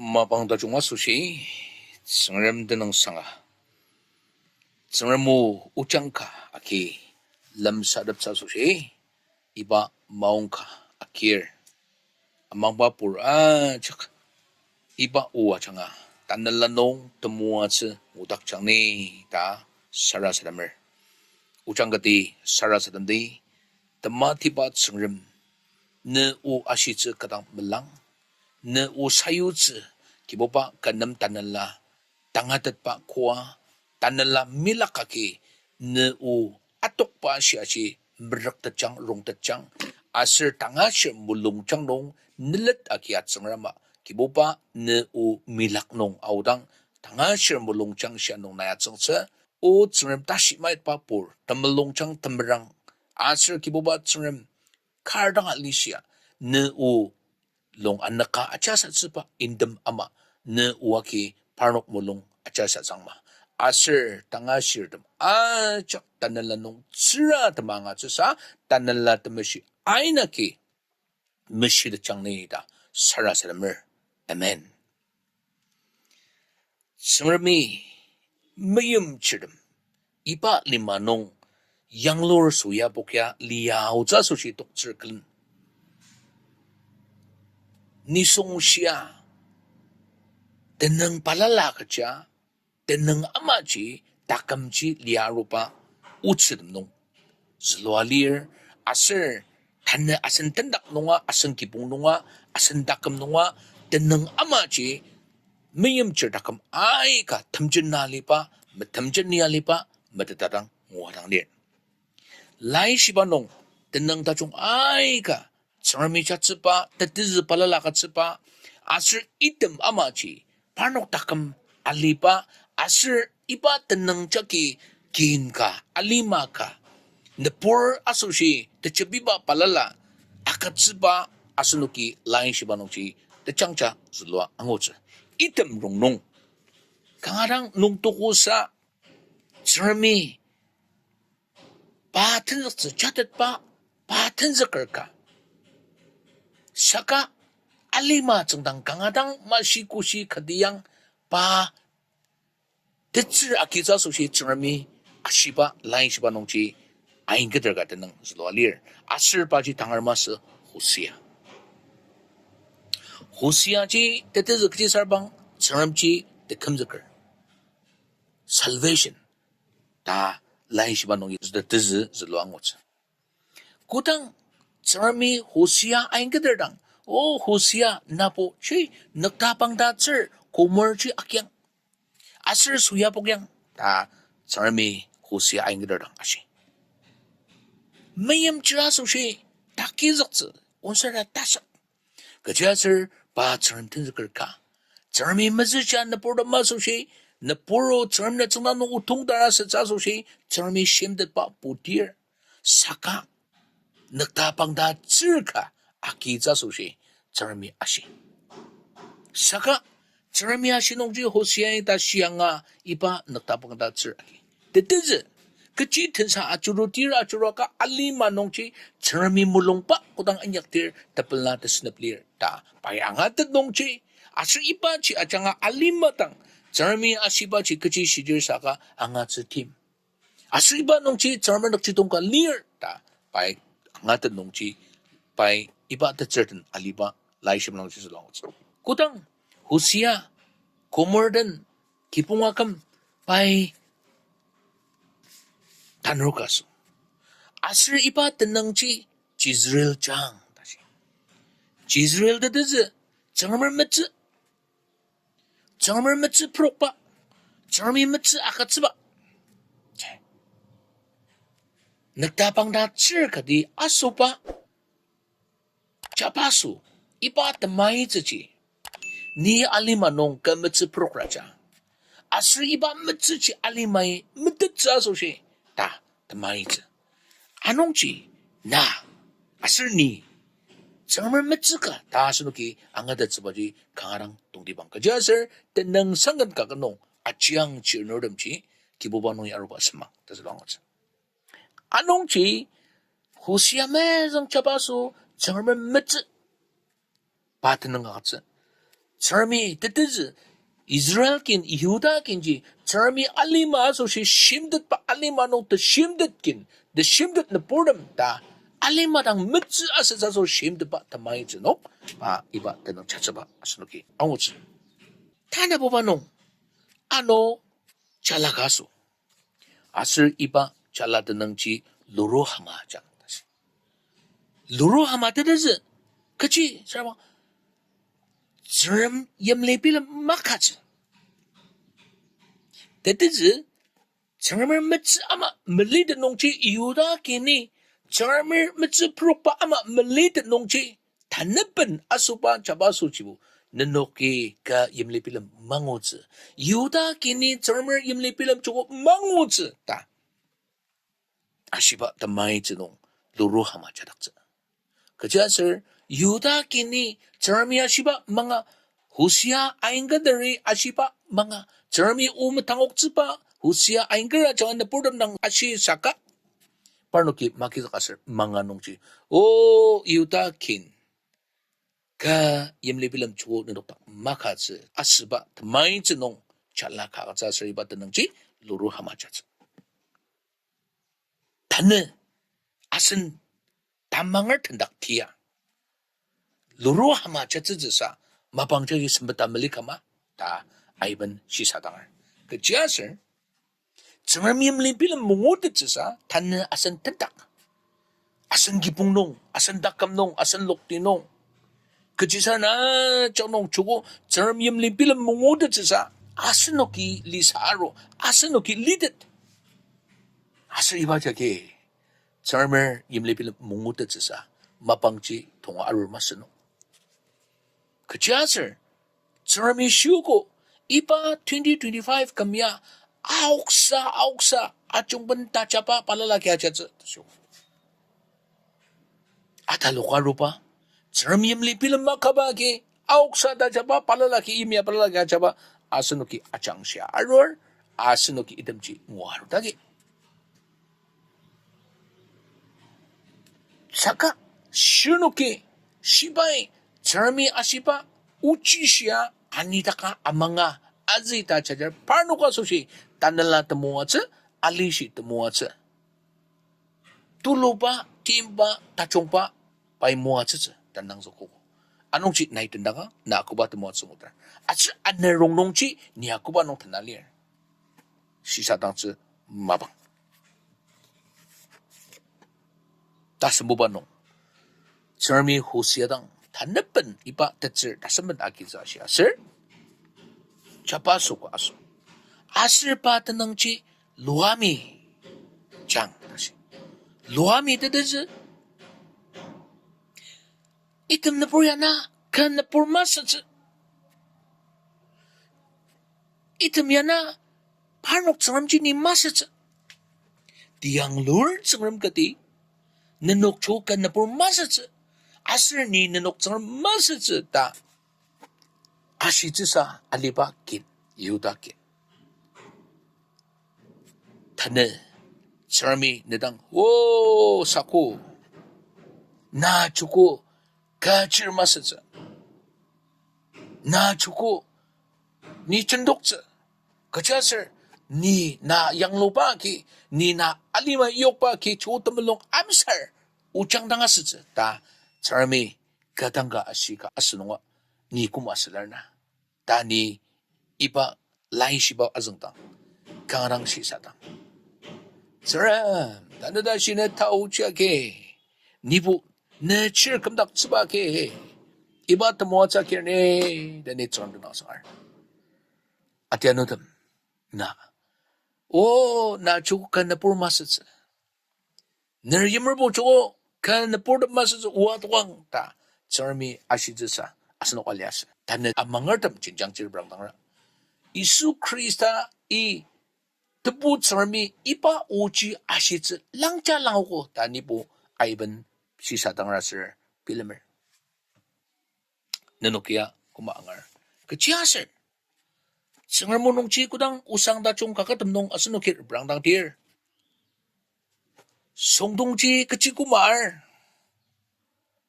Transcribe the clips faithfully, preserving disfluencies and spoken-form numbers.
Mapang tajung asoshi, Tsüngrem tenüngsanga. Tsüngrem o ojang ka agi lemsateptsü asoshi, iba maongka agir. Amangba pur ajak, iba o ajanga tanela nung temoatsü ngudakjang ni ta sarasademer. Ojang kati sarasademdi, tematiba Tsüngrem, ne o ashitsü kadang melang, ne o sayutsü, Kibuba kü nem tanela tangatetba koa, tanela milak agi, ne o atokba shiaji merüktetjang, rongtetjang, aser tangashir mulungjang nung nelet agi atsüngrema, Kibuba ne o milak nung aodang, tangashir mulungjang shia nung nai atsüngtsü, O Tsüngrem tashi maitba pur, temulungjang temerang, aser Kibuba Tsüngrem kar dang alishia, ne o lung anaka ajasatsüba item ama, ne o agi parnok mulung ajasatsüngma. Aser tangashirtem ajak tanela nung tsüra tema angatsüsa, tanela temeshi aina agi meshitetjang ni ta sarasademer. Amen. Tsüngremi meimchirtem iba lima nung yanglur süa pokya lia aotsü asoshi toktsür külen. Nisung shia tenüng balala kecha, tenüng amaji takümji lia aruba otsütem nung zülua lir, aser tanü asen tendak nunga, asen kibong nunga, asen taküm nunga, tenüng amaji meimchir taküm aika temjena aliba, metemjeni aliba, metetadang ngua dang lir. Laishiba nung tenüng tajung aika Tsüngremi jatsüba, tetezü balala agütsüba, aser item amaji parnok taküm aliba, aser iba tenüng jagi kin ka, alima ka, nübur asoshi tejebiba balala agütsüba asenoki laishiba nungji tejangja zülua angutsü. Item rongnung kanga dang nungtokosa Tsüngremi pa tenzüktsü jatetba, pa tenzüker ka. Saka alima tsüngdang kanga dang mashi koshi kati yang pa tetsür agitsü asoshi Tsüngremi ashiba, laishiba nungji aingketer ka tenüng zülua lir. Aser paji tangar masü Hosea. Hoseaji tetezü kechi sarbang, Tsüngremji tekümzüker. Salvation ta laishiba nungi tetezü zülua angutsü. Kodang Tsüngremi Hosea aingketer dang, O Hosea, nabo shi nükta pangta tsür Gomerji akyang, aser süa pokyang ta Tsüngremi Hosea aingketer dang ashi. Meimchir asoshi takizüktsü onsara tasak. Kechiaser pa Tsüngrem tenzüker ka. Tsüngremi mezüja nüburtem asoshi, nübur o Tsüngrem na tsüngda nung otong tara sütsü asoshi, Tsüngremi shimtetba putir. Saka nükta pangta tsür ka agitsü asoshi Tsüngremi ashi. Saka Tsüngremi ashi nungji Hosea ita shianga iba nükta pangta tsür agi tetezü, kechi tensa ajurudir ajuruaka alima nungji Tsüngremi mulungba kodang inyakdir tepela tesünep lir ta pai angatet nungji, aser ibaji ajanga alima dang Tsüngremi ashibaji kechi shidir saka angatsü tim. Aser iba nungji Tsüngrem nükjidong ka lir ta pai angatet nungji, pai iba tetsür den aliba laishiba nungji zülua angutsü. Kodang Hosea, Gomer den kibong aküm pai tanur ka aso. Aser iba tenüngji Jezreel jang ta shi. Jezreel tetezü Tsüngremer metsü. Tsüngremer metsü purokba, Tsüngremi metsü agütsüba. Nükta pangta tsür kati asoba, jabaso, iba temaitsüji ni alima nung kü metsü purokraja. Aser iba metsüji alimai metettsü asoshi ta temaitsü. Anungji na aser ni Tsüngremer metsü ka ta asenoki angatettsübaji kanga dang tongtibang. Kechiaser tenüngsang ken ka ka nung ajiang chirnurtemji Kibuba nungi aruba semang ta zülua angutsü. Anungji Hosea mezüng jabaso Tsüngremer metsü pa tenüng agütsü. Tsüngremi tetezü, Israel kin, Yihuda kinji, Tsüngremi alima asoshi shimtetba alima nung teshimtet kin, teshimtet nüburtem ta, alima dang metsü asütsü asoshi shimtetba temaitsü nung, pa iba tenüng jatsüba asenoki angutsü. Tanabuba nung, ano jala ka aso. Aser iba jala tenüngji Lo-Ruhamajang ta shi. Lo-Ruhama tetezü, kechi, sürabang, Tsüngrem yimli bilem makatsü. Tetezü, Tsüngremer metsü ama melitet nungji Yihuda kini, Tsüngremer metsü purokba ama melitet nungji, tanaben asoba jabasojibo, nenoki kü yimli bilem mangutsü. Yihuda kini Tsüngremer yimli bilem joko mangutsü ta ashiba temaitsü nung Lo-Ruhama jadaktsü. Kechiaser, Yihuda kini Tsüngremi ashiba manga, Hosea ainger teri ashiba manga, Tsüngremi o metangoktsüba Hosea ainger ajanga nüburtem dang ashi saka, parnoki magizük aser manga nungji, O Yihuda kin, kü yimli bilem joko nenok dak makatsü asüba temaitsü nung jala ka agütsü aser iba tenüngji Lo-Ruhama jatsü. Tanü asen tamanger tendak tia Lo-Ruhama jatsütsüsa mapang jagi sempeta mali kama ta aiben shisadanger. Kechiaser Tsüngrem yimli bilem mangutettsüsa tanü asen tendak, asen kibong nung, asen taküm nung, asen lokti nung, kechisarena jak nung joko Tsüngrem yimli bilem mangutettsüsa asenoki lisa aru, asenoki litet. Aser iba jagi Tsüngremer yimli bilem mangutettsüsa mapangji tonga arur masü nung. Kechiaser, Tsüngremi shiogo, iba twenty twenty-five küm ya, aoksa, aoksa, ajungben tajaba balala ki ajatsü, ta shiogo. Ataloka aruba, Tsüngrem yimli bilem makaba agi, aoksa tajaba balala ki, yimya balala ki ajaba, asenoki ajangshia arur, asenoki itemji ngua arudagi. Saka, shirnoki, shibai, Tsüngremi ashiba, ochishia, anidaka amanga, azüta jajar, parnoka asoshi, tanela temoatsü, alishi temoatsü. Tuluba, timba, tajungba, pai moatsütsü, ta nangzükogo. Anungji nai tendanga, na akoba temoatsü ngutar. Aser aner rongnungji, ni akoba nung tena lir. Shisadangtsü mapang. Tasembuba nung, Tsüngremi Hosea dang taneben iba tetsür tasemben agitsü ashi aser, jabaso ka aso. Aser pa tenüngji Lo-Ami jang ta shi. Lo-Ami tetezü, item nübur ya na, kü nübur masütsü. Item ya na, parnok Tsüngremji ni masütsü. Tiyanglur Tsüngrem kati, nenok joko kü nübur masütsü. Aser ni nenok Tsüngrem masütsü ta ashitsüsa aliba kin, Yihuda kin. Tanü, Tsüngremi nedang, o, sako, na joko kü chir masütsü. Na joko ni jendoktsü. Kechiaser ni na yangluba agi, ni na alima yokba agi joko temulung amsar ojang dang asütsü ta Tsüngremi kü dang ka ashi ka asünunga ni koma asülar na ta ni iba laishiba azüngdang, kanga dang shisadang, Tsüngrem, tanü tashi ne taochi agi, nibo ne chir kümdaktsüba agi, iba temoatsü agir ni, ta ni Tsüngrem tenüng asangar. Atianutem, na, o, na joko kü nübur masütsü. Ner yimerbo joko kü nüburtem masütsü oa tokang ta Tsüngremi ashitsüsa asenok aliasü. Tanü amangertem jenjang chir brangdangra, Yisu Khrista-i Tebu Tsüngremi iba oji ashitsü langja langogo ta nibo aiben shisadangra aser bilemer. Nenokia koma angar. Kechiaser Tsüngrem o nungji kodang osang tajung kakatem nung asenoki reprangdangdir, süngdongji kechi koma ar,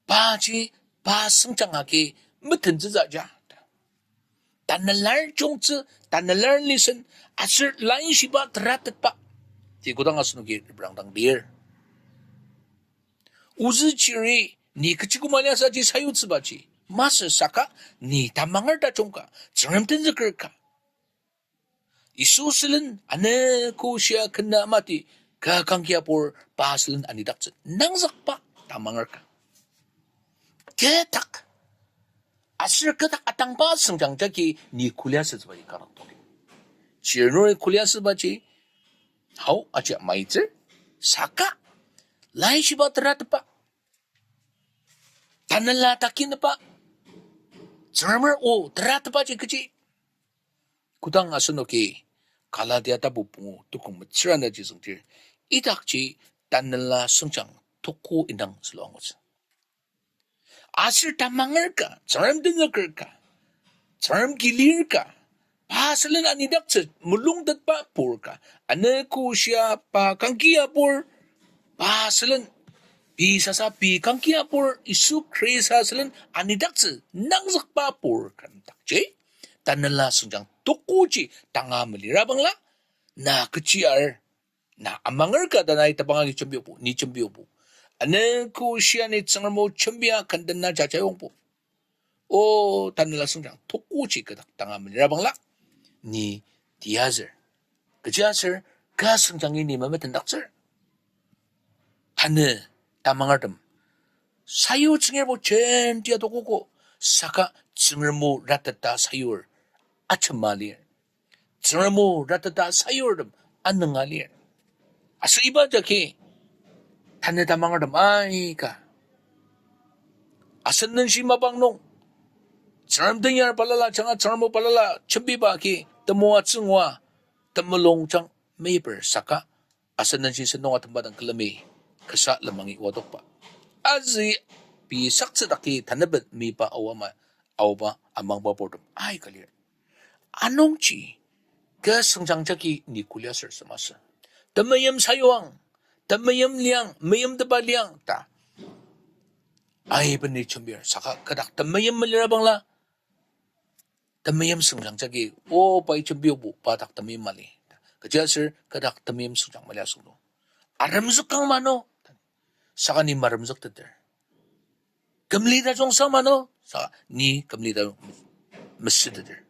paji pa sengjang agi metentsütsü ja ta. Tanelar jungtsü, tanelar listen, aser laishiba teratetba. Ti kodang asenoki reprangdang lir. Ozü chiri, ni kechi koma liasaji sayutsübaji masü saka, ni tamanger tajung ka, Tsüngrem tenzüker ka, Yisu sülen ane koshia kena mati, ka kangki apur pa sülen anidaktsü nangzükba tamanger ka. Kü dak, aser kü dak atangba sengjang jagi ni kulia sütsübaji kanga tongti. Chirnuri kulia sübaji, hau aji maitsür, saka, laishiba teratetba, tanela takineba, Tsüngremer o teratetbaji kechi. Kodang asenoki Galatia tapu pungu tukong metsür ana ji süngdir, idakji tanela sengjang toko indang sülu angutsü. Aser tamanger ka, Tsüngrem tenzüker ka, Tsüngrem ki lir ka, pa sülen anidaktsü mulungtetba pur ka, ane koshia pa kangki apur, pa sülen, pei sasa pei kangki apur, Yisu Khrista sülen anidaktsü nangzükba pur ka dakji, tanela sengjang tokoji tanga melira bangla, na kechi ar, na amanger ka ta nai tebang agi jembiobo, ni jembiobo. Ane koshia ni Tsüngrem o jembia kenden na jajayongbo. O, tanela sengjang tokoji kü dak tanga melira bangla, ni tiazür. Kechiaser, kü sengjangi ni memetendaktsür. Tanü tamangertem sayu tsüngirbo jentia tokogo, saka Tsüngrem o rateta sayur ajema lir. Tsüngrem o rateta sayurtem anünga lir. Aser iba jagi, tanü tamangertem aika, asen nungji mapang nung, Tsüngrem tenyar balala janga Tsüngrem o balala jembiba agi temoatsü ngua temulung jang meyiper saka, asen nungji sentong atemba dang külemi kasa lemangi oa tokba. Aji pei saktsü daki tanüben miba aoa ma, aoba amangba purtem aika lir. Anungji, kü sengjang jagi ni kulia ser sü masü. Temeim sayuang, temeim liang, meimtepa liang ta, aiben ni jembir saka kü dak temeim melira bangla, temeim sengjang jagi, o, pai jembiobo pa dak temeim mali. Kechiaser kü dak temeim sengjang mali asüngdang, aremzükang mano, saka ni maremzükteter. Kümli tajung sa mano, saka ni kümli tajung mesüteter.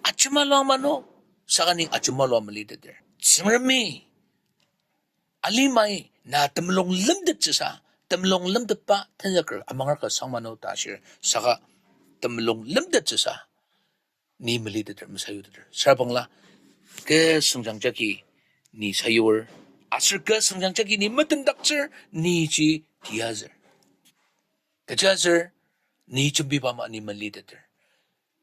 Ajemaluang mano, saka ni ajemaluang meliteter. Tsüngremi alimai na temulung lemtettsüsa, temulung lemtetba tenzüker amanger ka sang mano ta ashir, saka temulung lemtettsüsa ni meliteter, mesayuteter. Süra bangla, kü sengjang jagi ni sayur, aser kü sengjang jagi ni metendaktsür, ni ji tiazür. Kechiaser, ni jembiba ama ni meliteter.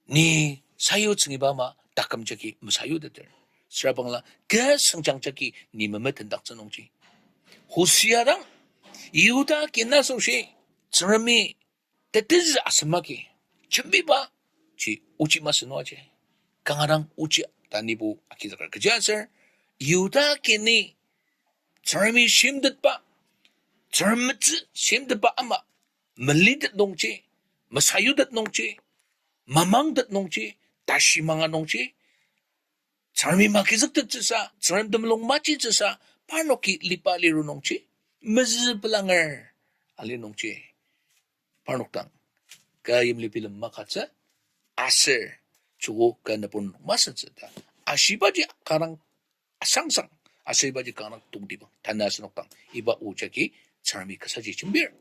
Ni sayu tsüngiba ama taküm jagi mesayuteter. Süra bangla, kü sengjang jagi ni memetendaktsü nungji, Hosia dang, Yihuda kin asoshi, Tsüngremi tetezü asem agi jembiba ji ochi masü nung aji. Kanga dang ochi ta nibo agizüker. Kechiaser, Yihuda kini Tsüngremi shimtetba, Tsüngrem metsü shimtetba ama melitet nungji, mesayutet nungji, mamangtet nungji, tashi manga nungji, Tsüngremi magizüktettsüsa, Tsüngrem temulung majitsüsa, parnoki liba liru nungji, mezü pelanger ali nungji, parnok dang kü yimli bilem makatsü, aser joko kü nübur nung masütsü ta ashibaji kanga dang asangsang, aser ibaji kanga dang tongtibang. Tanü asenok dang iba o jagi Tsüngremi kasaji jembir.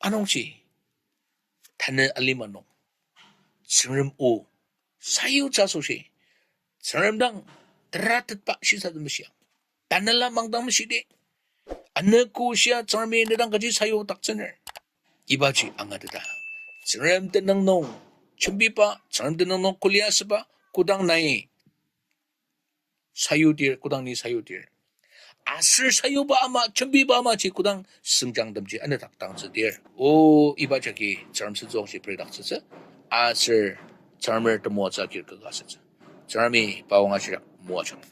Anungji, tanü alima nung, Tsüngrem o sayutsü asoshi, Tsüngrem dang teratetba shisatsü meshiang, tanela mangdang meshidi, anogo shia Tsüngremi ne dang kaji sayudaktsüner, ibaji angateta, Tsüngrem tenüng nung jembiba, Tsüngrem tenüng nung kulia asüba, kodang nai sayudir, kodang ni sayudir, aser sayuba ama, jembiba amaji kodang sengjangtemji anedak dangtsüdir, o, iba jagi Tsüngrem senzüangshi peridaktsütsü, aser Tsüngremer temoatsü agir kaka asütsü. Tsüngremi pa o angashidang moajang.